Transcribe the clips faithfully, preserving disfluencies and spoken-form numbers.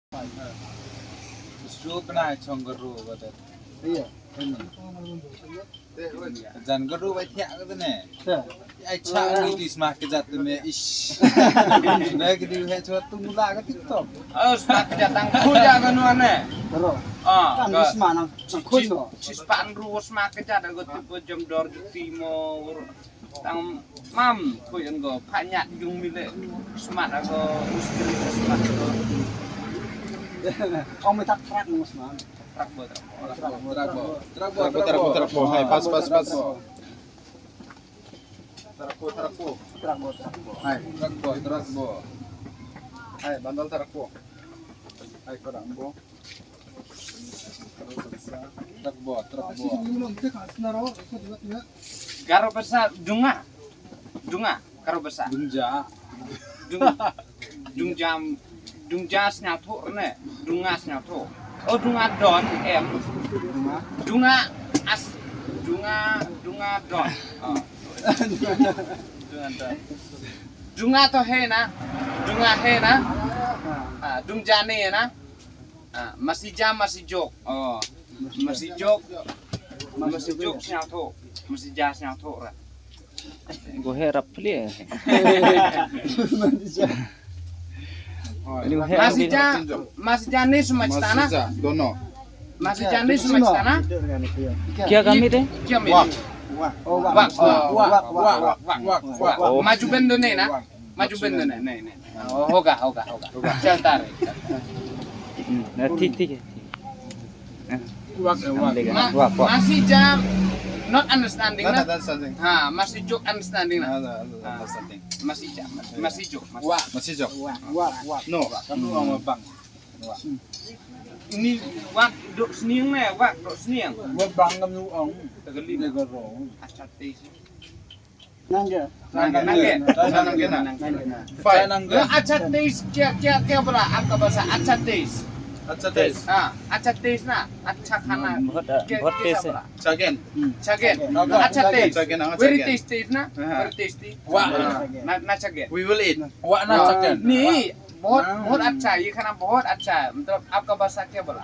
Su pynai chong ka ru ka te. Iya. Jan ka ru bai thiah ka te ne. Ai cha ni ti sma ka jat te me ish. Ne ka di he chwa tu mula ka TikTok. Oh, sma ka jat tang khu ja ka nu ne. Ro. Ah, kan ka sma nang khu no. Chi span ru sma ka jat ka tu jam dor juti mo. Tang mam ko yang go panyat jung mile smat ago ustri smat ago. Ong me tak trak mo smat. Trak bo, trak bo. Trak bo, trak bo, trak bo, trak bo. Hai, pas, pas, pas. Trak bo, trak bo. Trak bo, trak bo. Hai, trak bo, trak bo. Hai, bandal trak bo. Hai, ko dang bo. Trak bo, trak bo. Garo basa dunga. Dunga, garo basa. Dunga. Dung, dungjam, dungja sñiawthuh ne. Dunga sñiawthuh. Oh, dunga don em. Dunga as, dunga, dunga don. Oh. Dunga don. Dunga to he na. Dunga he na. Ah, dungja ne na. Ah, masija masijok. Oh. Masijok. Masijok sñiawthuh. Masija sñiawthuh ra. Go he rap pli. Masija. Masija, masija ne sumach tana. Masija, dono. Masija ne sumach tana. Kya kami de? Kya mi? Wak. Wak. Wak. Wak. Wak. Wak. Maju bendo ne na. Maju bendo ne, ne, ne. Oh, hoga, hoga, hoga. Chalta rahe. Hmm, na, thik, thik hai, thik. Wak, wak. Ma-, wak, wak. Masija not understanding na. Not understanding. Ha, masijok understanding na. Ah, understanding. Masija, mas-, masijok, mas-, wak. Masijok. Wak, wak. No. Kamu orang bang. Wak. Ini wak dok sniang ne, wak dok sniang. Wak bang kamu orang. Tegeli. Negara. Achat te. Nangga. Nangga, nangga. Nangga, nangga. Fine. Nangga. Achat taste, kya, kya, kya bola? Aapka bhasha, achat taste. Achat taste. Ha, achat taste na, achat khana. बहुत, बहुत taste hai. Chagen. Chagen. Chagen. Achat taste. Chagen, ah, very tasty na. Very tasty. Wah. Na, na chagen. We will eat. Wah na chagen. Ni. बहुत, बहुत अच्छा, ये खाना बहुत अच्छा है। मतलब, आपका भाषा क्या बोला?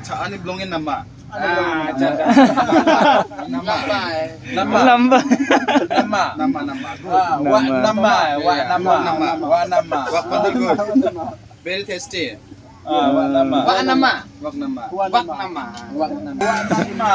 Cha ani blongin nama. Ah, nama. Nama. Nama. Nama. Nama, nama. Wah nama, wah nama, wah nama. Wah pandai good. Very tasty. Wah nama. Wah nama. Wah nama. Wah nama. Wah nama.